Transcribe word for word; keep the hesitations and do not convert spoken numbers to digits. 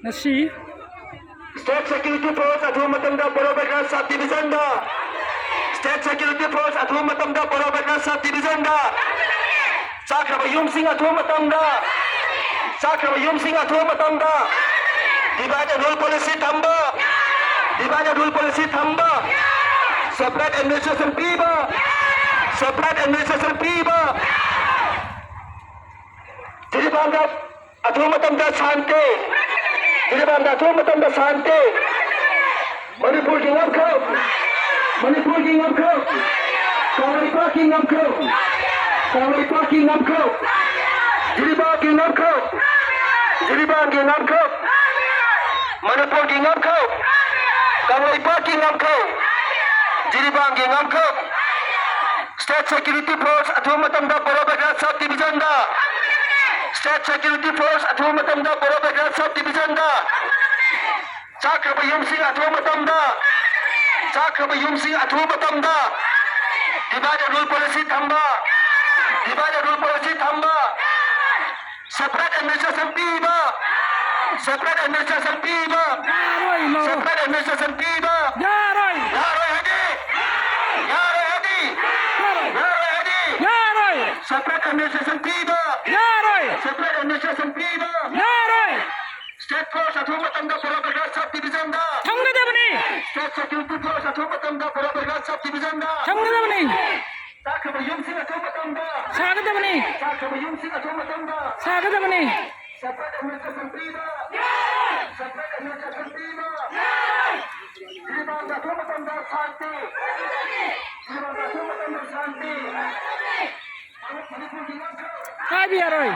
ꯉꯁꯤ State Security Force ꯑꯊꯨꯕ ꯃꯇꯝꯗ ꯕꯣꯔꯣ ꯕꯦꯒ꯭ꯔꯥ Sub Division ꯗ, State Security Force ꯑꯊꯨꯕ ꯃꯇꯝꯗ ꯕꯣꯔꯣ ꯕꯦꯒ꯭ꯔꯥ Sub Division ꯗ, ꯆꯥꯈ꯭ꯔꯕ ꯌꯨꯝꯁꯤꯡ ꯑꯊꯨꯕ ꯃꯇꯝꯗ, ꯆꯥꯈ꯭ꯔꯕ ꯌꯨꯝꯁꯤꯡ ꯑꯊꯨꯕ ꯃꯇꯝꯗ, divide and rule policy ꯊꯝꯕ, divide and rule policy ꯊꯝꯕ, separate administration ꯄꯤꯕ, separate administration ꯄꯤꯕ, ꯖꯤꯔꯤꯕꯥꯝꯗ ꯑꯊꯨꯕ ꯃꯇꯝꯗ ꯁꯥꯟꯇꯤ꯫ ꯖꯤꯔꯤꯕꯥꯝꯗ ꯑꯊꯨꯕ ꯃꯇꯝꯗ ꯁꯥꯟꯇꯤ꯫ ꯃꯅꯤꯄꯨꯔꯒꯤ ꯉꯝꯈꯩ꯫ ꯃꯅꯤꯄꯨꯔꯒꯤ ꯉꯝꯈꯩ꯫ ꯀꯪꯂꯩꯄꯥꯛꯀꯤ ꯉꯝꯈꯩ꯫ ꯀꯪꯂꯩꯄꯥꯛꯀꯤ ꯉꯝꯈꯩ꯫ ꯖꯤꯔꯤꯕꯥꯝꯒꯤ ꯉꯝꯈꯩ꯫ ꯖꯤꯔꯤꯕꯥꯝꯒꯤ ꯉꯝꯈꯩ꯫ ꯃꯅꯤꯄꯨꯔꯒꯤ ꯉꯝꯈꯩ꯫ ꯀꯪꯂꯩꯄꯥꯛꯀꯤ ꯉꯝꯈꯩ꯫ ꯖꯤꯔꯤꯕꯥꯝꯒꯤ ꯉꯝꯈꯩ꯫ State Security Force ꯑꯊꯨꯕ ꯃꯇꯝꯗ ꯕꯣꯔꯣ ꯕꯦꯒ꯭ꯔꯥ Sub Division ꯗ꯫ State Security Force ꯑꯊꯨꯕ ꯃꯇꯝꯗ ꯕꯣꯔꯣ ꯕꯦꯒ꯭ꯔꯥ Sub Division ꯗ꯫ ꯆꯥꯈ꯭ꯔꯕ ꯌꯨꯝꯁꯤꯡ ꯑꯊꯨꯕ ꯃꯇꯝꯗ, ꯆꯥꯈ꯭ꯔꯕ ꯌꯨꯝꯁꯤꯡ ꯑꯊꯨꯕ ꯃꯇꯝꯗ divide and rule policy ꯊꯝꯕ, divide and rule policy ꯊꯝꯕ, separate administration ꯄꯤꯕ, separate administration ꯄꯤꯕ, ꯌꯥꯔꯣꯏ, ꯂꯧꯔꯣ꯫ Separate administration ꯄꯤꯕ꯫ ꯌꯥꯔꯣꯏ꯫ ꯌꯥꯔꯣꯏ ꯍꯥꯏꯗꯤ? ꯌꯥꯔꯣꯏ ꯍꯥꯏꯗꯤ? ꯌꯥꯔꯣꯏ꯫ ꯌꯥꯔꯣꯏ ꯍꯥꯏꯗꯤ? ꯌꯥꯔꯣꯏ꯫ Separate administration ꯄꯤꯕ꯫ ꯌꯥꯔꯣꯏ꯫ Separate administration ꯄꯤꯕ꯫ ꯌꯥꯔꯣꯏ꯫ State Force ꯑꯊꯨꯕ ꯃꯇꯝꯗ ꯕꯣꯔꯣ ꯕꯦꯒ꯭ꯔꯥ Sub Division ꯗ꯫ ꯊꯝꯒꯗꯕꯅꯤ꯫ State Security Force ꯑꯊꯨꯕ ꯃꯇꯝꯗ ꯕꯣꯔꯣ ꯕꯦꯒ꯭ꯔꯥ Sub Division ꯗ꯫ ꯊꯝꯒꯗꯕꯅꯤ꯫ ꯆꯥꯈ꯭ꯔꯕ ꯌꯨꯝꯁꯤꯡ ꯑꯊꯨꯕ ꯃꯇꯝꯗ꯫ ꯁꯥꯒꯗꯕꯅꯤ꯫ ꯆꯥꯈ꯭ꯔꯕ ꯌꯨꯝꯁꯤꯡ ꯑꯊꯨꯕ ꯃꯇꯝꯗ꯫ ꯁꯥꯒꯗꯕꯅꯤ꯫ Separate administration ꯄꯤꯕ꯫ Separate administration ꯄꯤꯕ꯫ ꯖꯤꯔꯤꯕꯥꯝꯗ ꯑꯊꯨꯕ ꯃꯇꯝꯗ ꯁꯥꯟꯇꯤ꯫ ꯖꯤꯔꯤꯕꯥꯝꯗ ꯑꯊꯨꯕ ꯃꯇꯝꯗ ꯁꯥꯟꯇꯤ꯫ ꯍꯥꯏꯕ ꯌꯥꯔꯣꯏ꯫